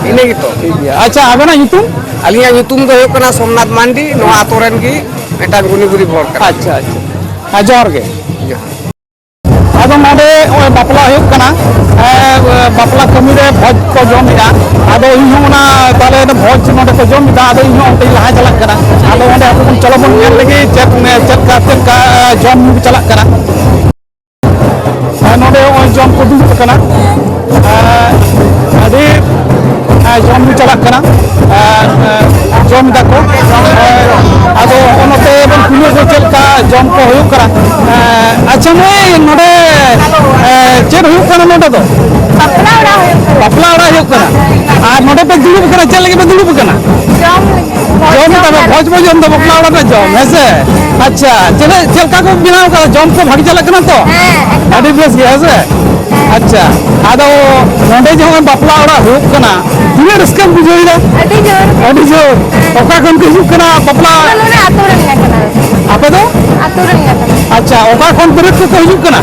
ᱤᱱᱟᱹ ᱜᱮᱛᱚ᱾ ᱴᱷᱤᱠ ᱜᱮᱭᱟ᱾ ᱟᱪᱪᱷᱟ, ᱟᱵᱮᱱᱟᱜ ᱧᱩᱛᱩᱢ? ᱟᱹᱞᱤᱧᱟᱜ ᱧᱩᱛᱩᱢ ᱫᱚ ᱦᱩᱭᱩᱜ ᱠᱟᱱᱟ ᱥᱳᱢᱱᱟᱛᱷ ᱢᱟᱱᱰᱤ, ᱱᱚᱣᱟ ᱟᱛᱳ ᱨᱮᱱ ᱜᱮ ᱢᱤᱫᱴᱟᱝ ᱜᱩᱱᱤ ᱜᱩᱨᱤᱵ ᱦᱚᱲ ᱠᱟᱱᱟ᱾ ᱟᱪᱪᱷᱟ, ᱟᱪᱪᱷᱟ᱾ ᱦᱮᱸ, ᱡᱚᱦᱟᱨ ᱜᱮ᱾ ᱟᱫᱚ ᱱᱚᱰᱮ ᱱᱚᱜᱼᱚᱭ ᱵᱟᱯᱞᱟ ᱦᱩᱭᱩᱜ ᱠᱟᱱᱟ, ᱮ, ᱵᱟᱯᱞᱟ ᱠᱟᱹᱢᱤ ᱨᱮ ᱵᱷᱚᱡᱽ ᱠᱚ ᱡᱚᱢ ᱮᱫᱟ᱾ ᱟᱫᱚ ᱤᱧ ᱦᱚᱸ ᱚᱱᱟ ᱛᱟᱦᱞᱮ ᱵᱷᱚᱡᱽ ᱱᱚᱰᱮ ᱠᱚ ᱡᱚᱢ ᱮᱫᱟ, ᱟᱫᱚ ᱤᱧ ᱦᱚᱸ ᱚᱱᱛᱮᱧ ᱞᱟᱦᱟ ᱪᱟᱞᱟᱜ ᱠᱟᱱᱟ᱾ ᱟᱫᱚ ᱚᱸᱰᱮ ᱟᱵᱚ ᱵᱚᱱ ᱪᱚᱞᱚ ᱵᱚᱱ ᱧᱮᱞ ᱞᱮᱜᱮ ᱪᱮᱫ, ᱪᱮᱫ ᱞᱮᱠᱟ, ᱪᱮᱫ ᱞᱮᱠᱟ, ᱮ, ᱡᱚᱢ ᱧᱩ ᱪᱟᱞᱟᱜ ᱠᱟᱱᱟ᱾ ᱟᱨ ᱱᱚᱰᱮ ᱱᱚᱜᱼᱚᱭ ᱡᱚᱢ ᱠᱚ ᱫᱩᱲᱩᱵ ᱟᱠᱟᱱᱟ᱾ ᱟᱨ ᱟᱹᱰᱤ, ᱟᱨ ᱡᱚᱢ ᱧᱩ ᱪᱟᱞᱟᱜ ᱠᱟᱱᱟ᱾ ᱟᱨ, ᱟᱨ ᱡᱚᱢ ᱫᱟᱠᱚ᱾ ᱟᱨ ᱟᱫᱚ ᱱᱚᱜᱼᱚ ᱱᱚᱛᱮ ᱵᱚᱱ ᱠᱩᱞᱤᱭᱮᱫ ᱠᱚᱣᱟ ᱪᱮᱫ ᱞᱮᱠᱟ ᱡᱚᱢ ᱠᱚ ᱦᱩᱭᱩᱜ ᱠᱟᱱᱟ᱾ ᱟᱨ ᱟᱪᱪᱷᱟ ᱢᱟᱹᱭ, ᱱᱚᱰᱮ, ᱟᱨ ᱪᱮᱫ ᱦᱩᱭᱩᱜ ᱠᱟᱱᱟ ᱱᱚᱰᱮ ᱫᱚ? ᱵᱟᱯᱞᱟ ᱚᱲᱟᱜ ᱦᱩᱭᱩᱜ ᱠᱟᱱᱟ᱾ ᱵᱟᱯᱞᱟ ᱚᱲᱟᱜ ᱦᱩᱭᱩᱜ ᱠᱟᱱᱟ᱾ ᱟᱨ ᱱᱚᱰᱮ ᱯᱮ ᱫᱩᱲᱩᱵ ᱟᱠᱟᱱᱟ, ᱪᱮᱫ ᱞᱟᱹᱜᱤᱫ ᱯᱮ ᱫᱩᱲᱩᱵ ᱟᱠᱟᱱᱟ? ᱡᱚᱢ ᱞᱟᱹᱜᱤᱫ᱾ ᱡᱚᱢ ᱫᱟᱯᱮ, ᱵᱷᱚᱡᱽ ᱵᱚ ᱡᱚᱢ ᱫᱟ, ᱵᱟᱯᱞᱟ ᱚᱲᱟᱜ ᱨᱮ ᱡᱚᱢ, ᱦᱮᱸ ᱥᱮ? ᱟᱪᱪᱷᱟ, ᱪᱮᱫ, ᱪᱮᱫ ᱞᱮᱠᱟ ᱠᱚ ᱵᱮᱱᱟᱣ ᱠᱟᱫᱟ? ᱡᱚᱢ ᱠᱚ ᱵᱷᱟᱜᱮ ᱪᱟᱞᱟᱜ ᱠᱟᱱᱟ ᱛᱚ? ᱦᱮᱸ, ᱮᱠᱫᱚᱢ᱾ ᱟᱹᱰᱤ ᱵᱮᱥ ᱜᱮ, ᱦᱮᱸ ᱥᱮ? ᱦᱮᱸ᱾ ᱟᱪᱪᱷᱟ, ᱟᱫᱚ ᱱᱚᱰᱮ ᱡᱮ ᱱᱚᱜᱼᱚᱭ ᱵᱟᱯᱞᱟ ᱚᱲᱟᱜ ᱦᱩᱭᱩᱜ ᱠᱟᱱᱟ, ᱛᱤᱱᱟᱹᱜ ᱨᱟᱹᱥᱠᱟᱹᱢ ᱵᱩᱡᱷᱟᱹᱣ ᱮᱫᱟ? ᱟᱹᱰᱤ ᱡᱳᱨ᱾ ᱟᱹᱰᱤ ᱡᱳᱨ᱾ ᱦᱮᱸ᱾ ᱚᱠᱟ ᱠᱷᱚᱱ ᱯᱮ ᱦᱤᱡᱩᱜ ᱠᱟᱱᱟ ᱵᱟᱯᱞᱟ? ᱟᱞᱮ ᱱᱚᱰᱮ ᱟᱹᱛᱩ ᱨᱮᱱ ᱜᱮ ᱠᱟᱱᱟᱞᱮ᱾ ᱟᱯᱮ ᱫᱚ? ᱟᱹᱛᱩ ᱨᱮᱱ ᱜᱮ ᱠᱟᱱᱟᱞᱮ᱾ ᱟᱪᱪᱷᱟ, ᱚᱠᱟ ᱠᱷᱚᱱ ᱵᱟᱹᱨᱭᱟᱹᱛ ᱠᱚᱠᱚ ᱦᱤᱡᱩᱜ ᱠᱟᱱᱟ?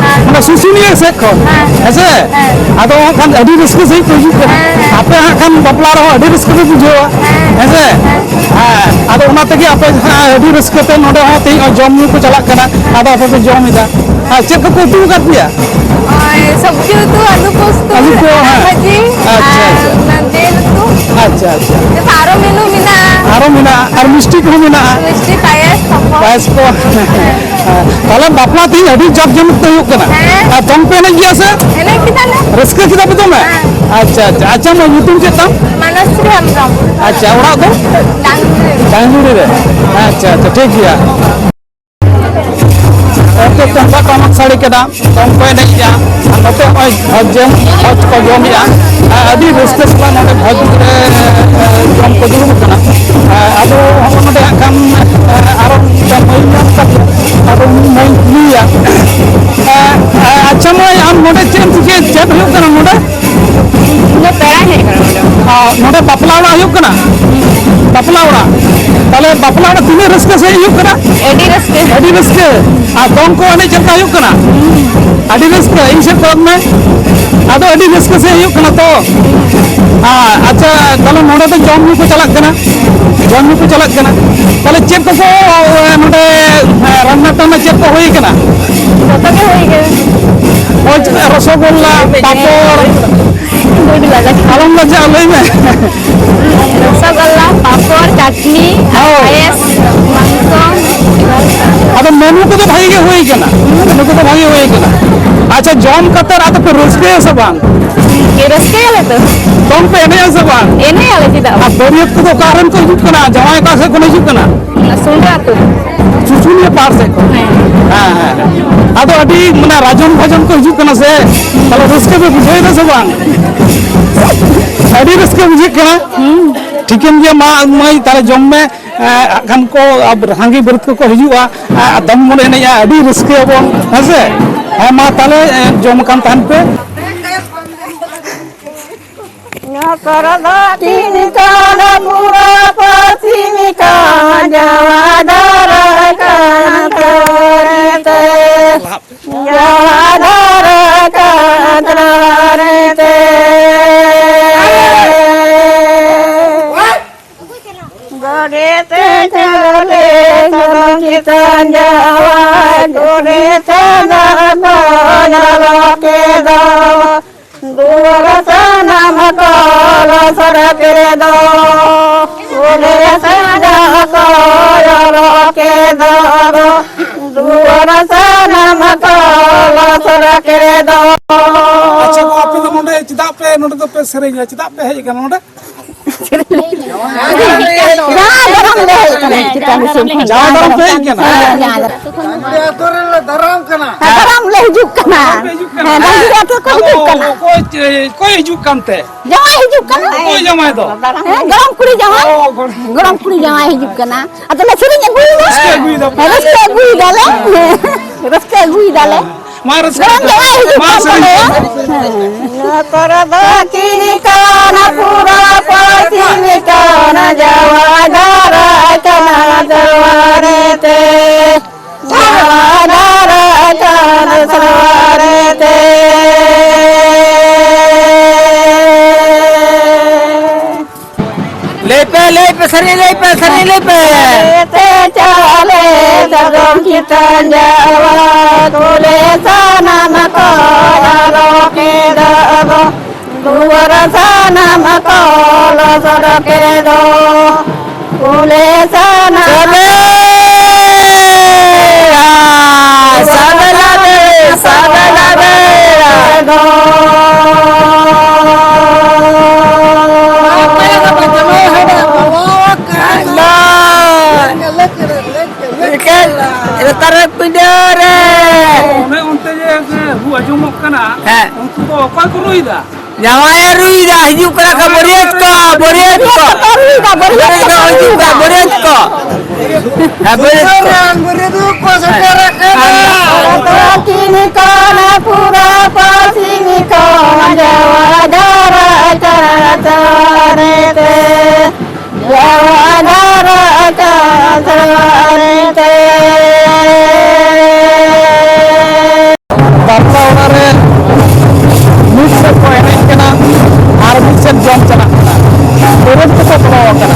ᱦᱮᱸ᱾ ᱢᱟᱱᱮ ᱥᱩᱥᱩᱱᱤᱭᱟᱹ ᱥᱮᱫ ᱠᱷᱚᱱ, ᱦᱮᱸ᱾ ᱦᱮᱸ ᱥᱮ? ᱦᱮᱸ᱾ ᱟᱫᱚ ᱦᱟᱸᱜ ᱠᱷᱟᱱ ᱟᱹᱰᱤ ᱨᱟᱹᱥᱠᱟᱹ ᱥᱟᱺᱦᱤᱡ ᱠᱚ ᱦᱤᱡᱩᱜ ᱠᱟᱱᱟ᱾ ᱦᱮᱸ, ᱦᱮᱸ᱾ ᱟᱯᱮ ᱦᱟᱸᱜ ᱠᱷᱟᱱ ᱵᱟᱯᱞᱟ ᱨᱮᱦᱚᱸ ᱟᱹᱰᱤ ᱨᱟᱹᱥᱠᱟᱹ ᱯᱮ ᱵᱩᱡᱷᱟᱹᱣᱟ᱾ ᱦᱮᱸ᱾ ᱦᱮᱸ ᱥᱮ? ᱦᱮᱸ᱾ ᱦᱮᱸ, ᱟᱫᱚ ᱚᱱᱟ ᱛᱮᱜᱮ ᱟᱯᱮ ᱦᱟᱸᱜ ᱟᱹᱰᱤ ᱨᱟᱹᱥᱠᱟᱹ ᱛᱮ ᱱᱚᱰᱮ ᱦᱚᱸ ᱛᱮᱦᱮᱧ ᱡᱚᱢ ᱧᱩ ᱠᱚ ᱪᱟᱞᱟᱜ ᱠᱟᱱᱟ, ᱟᱫᱚ ᱟᱯᱮ ᱯᱮ ᱡᱚᱢ ᱮᱫᱟ᱾ ᱟᱨ ᱪᱮᱫ ᱠᱚᱠᱚ ᱩᱛᱩ ᱟᱠᱟᱫ ᱯᱮᱭᱟ? ᱱᱚᱜᱼᱚᱭ ᱥᱚᱵᱽᱡᱤ ᱩᱛᱩ, ᱟᱹᱞᱩ ᱯᱳᱥᱛᱩ, ᱟᱹᱞᱩ ᱠᱚ, ᱦᱮᱸ᱾ ᱵᱷᱟᱹᱡᱤ, ᱟᱪᱪᱷᱟ, ᱟᱨ ᱟᱪᱪᱷᱟ᱾ ᱚᱱᱟ ᱫᱟᱹᱞ ᱩᱛᱩ᱾ ᱟᱪᱪᱷᱟ, ᱟᱪᱪᱷᱟ᱾ ᱟᱨᱚ ᱢᱮᱱᱩ ᱢᱮᱱᱟᱜᱼᱟ᱾ ᱟᱨᱚ ᱢᱮᱱᱟᱜᱼᱟ, ᱟᱨ ᱢᱤᱥᱴᱤ ᱠᱚᱦᱚᱸ ᱢᱮᱱᱟᱜᱼᱟ᱾ ᱢᱤᱥᱴᱤ, ᱯᱟᱭᱮᱥ, ᱯᱟᱯᱚᱲ᱾ ᱯᱟᱭᱮᱥ ᱠᱚ᱾ ᱦᱮᱸ, ᱛᱟᱦᱞᱮ ᱵᱟᱯᱞᱟ ᱛᱮᱦᱮᱧ ᱟᱹᱰᱤ ᱡᱟᱠ ᱡᱚᱢᱚᱠ ᱛᱮ ᱦᱩᱭᱩᱜ ᱠᱟᱱᱟ᱾ ᱦᱮᱸ᱾ ᱟᱨ ᱫᱚᱝ ᱯᱮ ᱮᱱᱮᱡ ᱜᱮᱭᱟ ᱥᱮ? ᱮᱱᱮᱡ ᱠᱮᱫᱟᱞᱮ᱾ ᱨᱟᱹᱥᱠᱟᱹ ᱠᱮᱫᱟ ᱯᱮ ᱫᱚᱢᱮ? ᱦᱮᱸ᱾ ᱟᱪᱪᱷᱟ, ᱟᱪᱪᱷᱟ, ᱟᱪᱪᱷᱟ, ᱢᱟᱹᱭ, ᱧᱩᱛᱩᱢ ᱪᱮᱫ ᱛᱟᱢ? ᱢᱟᱱᱚᱥᱨᱤ ᱦᱮᱢᱵᱨᱚᱢ᱾ ᱟᱪᱪᱷᱟ, ᱚᱲᱟᱜ ᱫᱚ? ᱰᱟᱝᱜᱽᱨᱤ᱾ ᱰᱟᱝᱜᱽᱨᱤ ᱨᱮ? ᱟᱪᱪᱷᱟ, ᱟᱪᱪᱷᱟ, ᱴᱷᱤᱠ ᱜᱮᱭᱟ᱾ ᱚᱱᱛᱮ ᱛᱩᱢᱫᱟᱜ ᱴᱟᱢᱟᱠ ᱥᱟᱰᱮ ᱠᱮᱫᱟ, ᱫᱚᱝ ᱠᱚ ᱮᱱᱮᱡ ᱮᱫᱟ, ᱟᱨ ᱱᱚᱛᱮ ᱱᱚᱜᱼᱚᱭ ᱵᱷᱚᱡᱽ ᱡᱚᱢ, ᱵᱷᱚᱡᱽ ᱠᱚ ᱡᱚᱢᱮᱜᱼᱟ᱾ ᱟᱹᱰᱤ ᱨᱟᱹᱥᱠᱟᱹ ᱥᱟᱞᱟᱜ ᱱᱚᱰᱮ ᱵᱷᱚᱡᱽ ᱨᱮ ᱡᱚᱢ ᱠᱚ ᱫᱩᱲᱩᱵ ᱟᱠᱟᱱᱟ᱾ ᱟᱫᱚ ᱦᱚᱸᱜᱼᱚ ᱱᱚᱰᱮ ᱦᱟᱸᱜ ᱠᱷᱟᱱ ᱟᱨᱚ ᱢᱤᱫᱴᱟᱝ ᱢᱟᱹᱭ ᱧᱟᱢ ᱠᱟᱫᱮᱭᱟ, ᱟᱫᱚ ᱩᱱᱤ ᱢᱟᱹᱭ ᱠᱩᱞᱤᱭᱮᱭᱟ᱾ ᱟᱪᱪᱷᱟ ᱢᱟᱹᱭ, ᱟᱢ ᱱᱚᱰᱮ ᱪᱮᱫ ᱮᱢ ᱪᱤᱠᱟᱹᱭᱟ, ᱪᱮᱫ ᱦᱩᱭᱩᱜ ᱠᱟᱱᱟ ᱱᱚᱰᱮ? ᱤᱧ ᱫᱚ ᱯᱮᱲᱟᱧ ᱦᱮᱡ ᱟᱠᱟᱱᱟ ᱱᱚᱰᱮ᱾ ᱟᱨ ᱱᱚᱰᱮ ᱵᱟᱯᱞᱟ ᱚᱲᱟᱜ ᱦᱩᱭᱩᱜ ᱠᱟᱱᱟ? ᱵᱟᱯᱞᱟ ᱚᱲᱟᱜ᱾ ᱛᱟᱦᱞᱮ ᱵᱟᱯᱞᱟ ᱚᱲᱟᱜ ᱛᱤᱱᱟᱹᱜ ᱨᱟᱹᱥᱠᱟᱹ ᱥᱟᱺᱦᱤᱡ ᱦᱩᱭᱩᱜ ᱠᱟᱱᱟ? ᱟᱹᱰᱤ ᱨᱟᱹᱥᱠᱟᱹ᱾ ᱟᱹᱰᱤ ᱨᱟᱹᱥᱠᱟᱹ᱾ ᱟᱨ ᱫᱚᱝ ᱠᱚ ᱮᱱᱮᱡ ᱪᱮᱫ ᱞᱮᱠᱟ ᱦᱩᱭᱩᱜ ᱠᱟᱱᱟ? ᱟᱹᱰᱤ ᱨᱟᱹᱥᱠᱟᱹ᱾ ᱤᱧ ᱥᱮᱫ ᱠᱚᱭᱚᱜ ᱢᱮ᱾ ᱟᱫᱚ ᱟᱹᱰᱤ ᱨᱟᱹᱥᱠᱟᱹ ᱥᱟᱺᱦᱤᱡ ᱦᱩᱭᱩᱜ ᱠᱟᱱᱟ ᱛᱚ? ᱟᱨ ᱟᱪᱪᱷᱟ, ᱛᱟᱦᱞᱮ ᱱᱚᱰᱮ ᱫᱚ ᱡᱚᱢ ᱧᱩ ᱠᱚ ᱪᱟᱞᱟᱜ ᱠᱟᱱᱟ? ᱡᱚᱢ ᱧᱩ ᱠᱚ ᱪᱟᱞᱟᱜ ᱠᱟᱱᱟ᱾ ᱛᱟᱦᱞᱮ ᱪᱮᱫ ᱠᱚᱠᱚ, ᱮ, ᱱᱚᱰᱮ, ᱮ, ᱨᱟᱱᱱᱟ ᱴᱟᱱᱱᱟ ᱪᱮᱫ ᱠᱚ ᱦᱩᱭ ᱠᱟᱱᱟ? ᱡᱚᱛᱚ ᱜᱮ ᱦᱩᱭ ᱠᱟᱱᱟ᱾ ᱳᱭ ᱨᱚᱥᱚᱜᱳᱞᱞᱟ, ᱯᱟᱯᱚᱲ, ᱜᱩᱰ ᱞᱟᱜᱟ᱾ ᱟᱞᱚᱢ ᱞᱟᱡᱟᱜᱼᱟ, ᱞᱟᱹᱭ ᱢᱮ᱾ ᱨᱚᱥᱚᱜᱳᱞᱞᱟ, ᱯᱟᱯᱚᱲ, ᱪᱟᱴᱱᱤ, ᱦᱳᱭ᱾ ᱯᱟᱭᱮᱥ, ᱢᱟᱝᱥᱚ᱾ ᱟᱫᱚ ᱢᱮᱱᱩ ᱠᱚᱫᱚ ᱵᱷᱟᱜᱤ ᱜᱮ ᱦᱩᱭ ᱠᱟᱱᱟ, ᱢᱮᱱᱩ ᱠᱚᱫᱚ ᱵᱷᱟᱜᱤ ᱦᱩᱭ ᱠᱟᱱᱟ᱾ ᱟᱪᱪᱷᱟ, ᱡᱚᱢ ᱠᱟᱛᱮ ᱟᱫᱚ ᱯᱮ ᱨᱟᱹᱥᱠᱟᱹᱭᱟ ᱥᱮ ᱵᱟᱝ? ᱨᱟᱹᱥᱠᱟᱹᱭᱟᱞᱮ ᱛᱚ᱾ ᱫᱚᱝ ᱯᱮ ᱮᱱᱮᱡᱼᱟ ᱥᱮ ᱵᱟᱝ? ᱮᱱᱮᱡ ᱟᱞᱮ, ᱪᱮᱫᱟᱜ ᱵᱟᱝ? ᱟᱨ ᱵᱟᱹᱨᱭᱟᱹᱛ ᱠᱚᱫᱚ ᱚᱠᱟ ᱨᱮᱱ ᱠᱚ ᱦᱤᱡᱩᱜ ᱠᱟᱱᱟ? ᱡᱟᱶᱟᱭ ᱚᱠᱟ ᱥᱮᱫ ᱠᱷᱚᱱ ᱦᱤᱡᱩᱜ ᱠᱟᱱᱟ? ᱥᱩᱱᱰᱟ ᱟᱹᱛᱩ᱾ ᱥᱩᱥᱩᱱᱤᱭᱟᱹ ᱯᱟᱲ ᱥᱮᱫ ᱠᱷᱚᱱ? ᱦᱮᱸ᱾ ᱦᱮᱸ, ᱦᱮᱸ, ᱦᱮᱸ᱾ ᱟᱫᱚ ᱟᱹᱰᱤ, ᱢᱟᱱᱮ, ᱨᱟᱡᱚᱱ ᱵᱷᱟᱡᱚᱱ ᱠᱚ ᱦᱤᱡᱩᱜ ᱠᱟᱱᱟ ᱥᱮ? ᱛᱟᱦᱞᱮ ᱨᱟᱹᱥᱠᱟᱹ ᱯᱮ ᱵᱩᱡᱷᱟᱹᱣ ᱮᱫᱟ ᱥᱮ ᱵᱟᱝ? ᱟᱹᱰᱤ ᱨᱟᱹᱥᱠᱟᱹ ᱵᱩᱡᱷᱟᱹᱜ ᱠᱟᱱᱟ᱾ ᱦᱩᱸ᱾ ᱴᱷᱤᱠᱟᱹᱱ ᱜᱮᱭᱟ, ᱢᱟ ᱢᱟᱹᱭ, ᱛᱟᱦᱞᱮ ᱡᱚᱢ ᱢᱮ᱾ ᱮᱸ, ᱦᱟᱸᱜ ᱠᱷᱟᱱ ᱠᱚ, ᱟᱵ-, ᱥᱟᱸᱜᱮ ᱵᱟᱹᱨᱭᱟᱹᱛ ᱠᱚᱠᱚ ᱦᱤᱡᱩᱜᱼᱟ᱾ ᱮᱸ, ᱫᱚᱝ ᱵᱚᱱ ᱮᱱᱮᱡᱼᱟ, ᱟᱹᱰᱤ ᱨᱟᱹᱥᱠᱟᱹᱭᱟᱵᱚᱱ, ᱦᱮᱸ ᱥᱮ? ᱦᱮᱸ, ᱢᱟ ᱛᱟᱦᱞᱮ, ᱮᱸ, ᱡᱚᱢ ᱟᱠᱟᱱ ᱛᱟᱦᱮᱱ ᱯᱮ᱾ ᱱᱚᱠᱚᱨ ᱫᱚ ᱛᱤᱱ ᱠᱟᱱᱟ ᱯᱩᱨᱟ ᱯᱟᱹᱥᱤᱢ ᱠᱟᱱᱟ, ᱡᱟᱣᱟ ᱫᱟᱨᱟ ᱠᱟᱱᱟ ᱛᱚᱨᱮ ᱛᱮ᱾ ᱡᱟᱣᱟ ᱫᱟᱨᱟ ᱠᱟᱱᱟ ᱛᱚᱨᱮ ᱛᱮ᱾ ᱜᱚᱰᱮᱛ ᱪᱟᱞᱟᱣ ᱞᱮ ᱥᱟᱫᱚᱢ ᱪᱮᱛᱟᱱ ᱡᱟᱶᱟᱭ, ᱜᱚᱰᱮᱛ ᱪᱟᱞᱟᱣ ᱠᱚ ᱧᱮᱞᱚᱜ ᱠᱮᱫᱟ᱾ ᱫᱩᱣᱟᱹᱨ ᱥᱟᱱᱟᱢ ᱠᱚ ᱞᱚᱥᱚᱫ ᱠᱮᱫᱟ᱾ ᱜᱚᱰᱮᱛ ᱥᱟᱡᱟᱣ ᱠᱚ ᱧᱮᱞᱚᱜ ᱠᱮᱫᱟ᱾ ᱫᱩᱣᱟᱹᱨ ᱥᱟᱱᱟᱢ ᱠᱚ ᱞᱚᱥᱚᱫ ᱠᱮᱫᱟ᱾ ᱟᱪᱪᱷᱟ, ᱟᱯᱮ ᱫᱚ ᱱᱚᱰᱮ ᱪᱮᱫᱟᱜ ᱯᱮ, ᱱᱚᱰᱮ ᱫᱚᱯᱮ ᱥᱮᱨᱮᱧᱟ? ᱪᱮᱫᱟᱜ ᱯᱮ ᱦᱮᱡ ᱟᱠᱟᱱᱟ ᱱᱚᱰᱮ? ᱡᱟᱶᱟᱭ ᱫᱟᱨᱟᱢ ᱞᱮ ᱦᱮᱡ ᱟᱠᱟᱱᱟ, ᱪᱮᱛᱟᱱ ᱫᱤᱥᱚᱢ ᱠᱷᱚᱱ᱾ ᱡᱟᱶᱟᱭ ᱫᱟᱨᱟᱢ ᱯᱮ ᱦᱮᱡ ᱟᱠᱟᱱᱟ? ᱦᱮᱸ, ᱡᱟᱶᱟᱭ ᱫᱟᱨᱟᱢ᱾ ᱱᱚᱰᱮ ᱟᱹᱛᱩ ᱨᱮᱞᱮ ᱫᱟᱨᱟᱢ ᱠᱟᱱᱟ᱾ ᱦᱮᱸ, ᱫᱟᱨᱟᱢ ᱞᱮ ᱦᱤᱡᱩᱜ ᱠᱟᱱᱟ᱾ ᱫᱟᱨᱟᱢ ᱯᱮ ᱦᱤᱡᱩᱜ ᱠᱟᱱᱟ? ᱦᱮᱸ, ᱦᱮᱸ᱾ ᱰᱟᱹᱝᱨᱤ ᱟᱹᱛᱩ ᱠᱚ ᱦᱤᱡᱩᱜ ᱠᱟᱱᱟ᱾ ᱚᱠᱚᱭ, ᱚᱠᱚᱭ ᱦᱤᱡᱩᱜ ᱠᱟᱱᱛᱮ? ᱡᱟᱶᱟᱭ ᱦᱤᱡᱩᱜ ᱠᱟᱱᱟ᱾ ᱚᱠᱚᱭ ᱡᱟᱶᱟᱭ ᱫᱚ? ᱦᱮᱸ, ᱜᱚᱲᱚᱢ ᱠᱩᱲᱤ ᱡᱟᱶᱟᱭ᱾ ᱚ, ᱜᱚᱲᱚᱢ᱾ ᱜᱚᱲᱚᱢ ᱠᱩᱲᱤ ᱡᱟᱶᱟᱭ ᱦᱤᱡᱩᱜ ᱠᱟᱱᱟ᱾ ᱟᱫᱚ ᱞᱮ ᱥᱮᱨᱮᱧ ᱟᱹᱜᱩᱭᱮᱫᱟ᱾ ᱨᱟᱹᱥᱠᱟᱹ ᱟᱹᱜᱩᱭᱮᱫᱟ ᱯᱮ᱾ ᱦᱮᱸ, ᱨᱟᱹᱥᱠᱟᱹ ᱟᱹᱜᱩᱭᱮᱫᱟᱞᱮ᱾ ᱦᱮᱸ᱾ ᱨᱟᱹᱥᱠᱟᱹ ᱟᱹᱜᱩᱭᱮᱫᱟᱞᱮ᱾ ᱢᱟ, ᱨᱟᱹᱥᱠᱟᱹ ᱜᱚᱲᱚᱢ ᱡᱟᱶᱟᱭ ᱦᱤᱡᱩᱜ ᱢᱟ, ᱠᱟᱱ ᱥᱮᱨᱮᱧ ᱛᱟᱞᱮᱭᱟ᱾ ᱯᱮ᱾ ᱦᱮᱸ᱾ ᱱᱚᱛᱚᱨ ᱫᱚᱠᱷᱤᱱ ᱠᱟᱱᱟ, ᱯᱩᱨᱟ ᱯᱚᱥᱪᱤᱢ ᱠᱟᱱᱟ, ᱡᱟᱣᱟ ᱫᱟᱨᱟᱭ ᱠᱟᱱᱟ ᱫᱩᱣᱟᱨᱮ ᱛᱮ᱾ ᱡᱟᱣᱟ ᱫᱟᱨᱟᱭ ᱠᱟᱱᱟ ᱫᱩᱣᱟᱨᱮ ᱛᱮ᱾ ᱞᱟᱹᱭ ᱯᱮ, ᱞᱟᱹᱭ ᱯᱮ, ᱥᱟᱹᱨᱤ ᱞᱟᱹᱭ ᱯᱮ, ᱥᱟᱹᱨᱤ ᱞᱟᱹᱭ ᱯᱮ᱾ ᱛᱮ ᱪᱟᱞᱮ ᱥᱟᱫᱚᱢ ᱪᱤᱛᱟᱹᱱ ᱡᱟᱣᱟ, ᱠᱩᱞᱮ ᱥᱟᱱᱟᱢ ᱠᱚ ᱟᱞᱚ ᱠᱮᱫᱚᱜ᱾ ᱫᱩᱣᱟᱹᱨ ᱥᱟᱱᱟᱢ ᱠᱚ ᱞᱚᱥᱚᱫ ᱠᱮᱫᱚ᱾ ᱠᱩᱞᱮ ᱥᱟᱱᱟᱢ ᱥᱟᱫᱮ! ᱥᱟᱫᱮ ᱞᱟᱫᱮ! ᱥᱟᱫᱮ ᱞᱟᱫᱮ! ᱫᱚ᱾ ᱮᱠᱟᱞ, ᱨᱮᱛᱟᱨᱮ ᱯᱤᱸᱰᱟᱹ ᱨᱮ᱾ ᱚᱱᱮ ᱚᱱᱛᱮ ᱡᱮ, ᱡᱮ ᱨᱩ ᱟᱸᱡᱚᱢᱚᱜ ᱠᱟᱱᱟ, ᱦᱮᱸ᱾ ᱩᱱᱠᱩ ᱫᱚ ᱚᱠᱚᱭ ᱠᱚ ᱨᱩᱭᱮᱫᱟ? ᱡᱟᱶᱟᱭᱮ ᱨᱩᱭᱮᱫᱟ, ᱦᱤᱡᱩᱜ ᱠᱟᱱᱟ ᱠᱚ ᱵᱟᱹᱨᱭᱟᱹᱛ ᱠᱚ, ᱵᱟᱹᱨᱭᱟᱹᱛ ᱠᱚ᱾ ᱵᱟᱹᱨᱭᱟᱹᱛ ᱠᱚ ᱦᱤᱡᱩᱜ ᱠᱟᱱᱟ, ᱵᱟᱹᱨᱭᱟᱹᱛ ᱠᱚ᱾ ᱦᱮᱸ, ᱵᱟᱹᱨᱭᱟᱹᱛ ᱠᱚ᱾ ᱵᱟᱹᱨᱭᱟᱹᱛ ᱠᱚ ᱥᱮᱴᱮᱨ ᱟᱠᱟᱱᱟ᱾ ᱯᱟᱹᱪᱷᱤᱢ ᱠᱷᱚᱱ ᱯᱩᱨᱟ ᱯᱟᱹᱪᱷᱤᱢ ᱠᱷᱚᱱ ᱡᱟᱶᱟᱭ ᱫᱟᱨᱟ ᱪᱟᱨᱟ ᱪᱟᱨᱮ ᱛᱮ᱾ ᱵᱟᱯᱞᱟ ᱚᱲᱟᱜ ᱨᱮ ᱢᱤᱫ ᱥᱮᱫ ᱠᱚ ᱮᱱᱮᱡ ᱠᱟᱱᱟ ᱟᱨ ᱢᱤᱫ ᱥᱮᱫ ᱡᱚᱢ ᱪᱟᱞᱟᱜ ᱠᱟᱱᱟ᱾ ᱵᱟᱹᱨᱭᱟᱹᱛ ᱠᱚᱠᱚ ᱵᱚᱞᱚ ᱟᱠᱟᱱᱟ᱾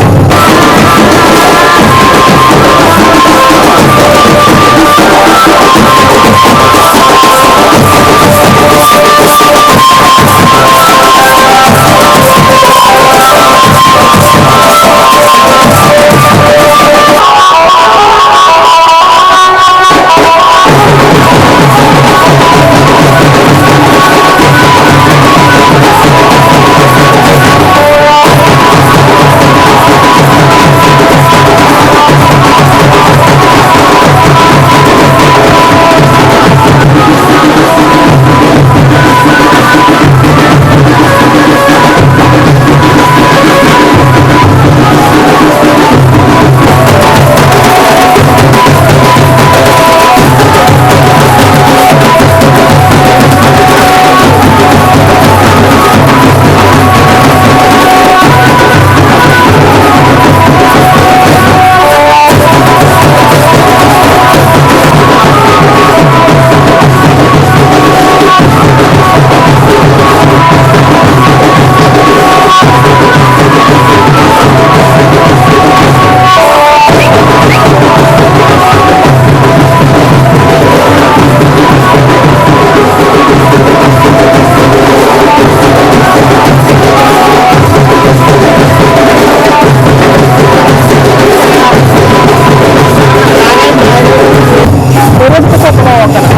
ᱪᱟᱞᱟᱣ ᱟᱠᱟᱱᱟ᱾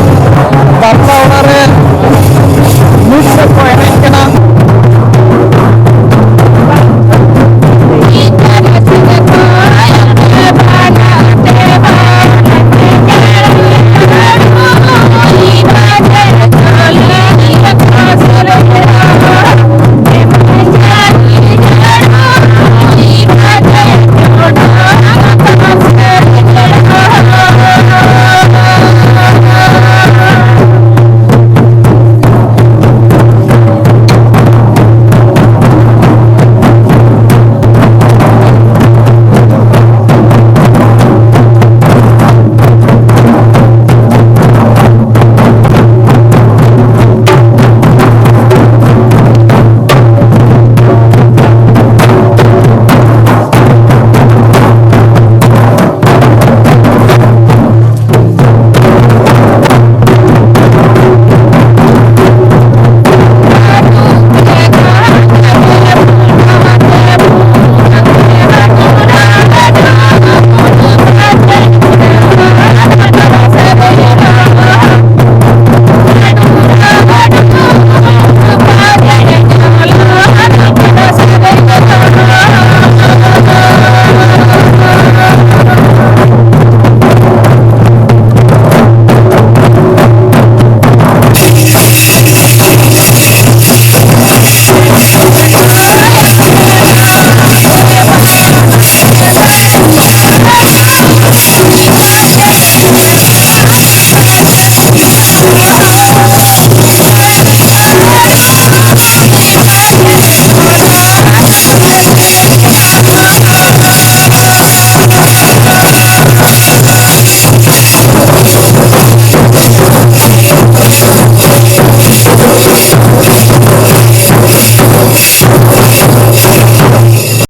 ᱵᱟᱯᱞᱟ ᱚᱲᱟᱜ ᱨᱮ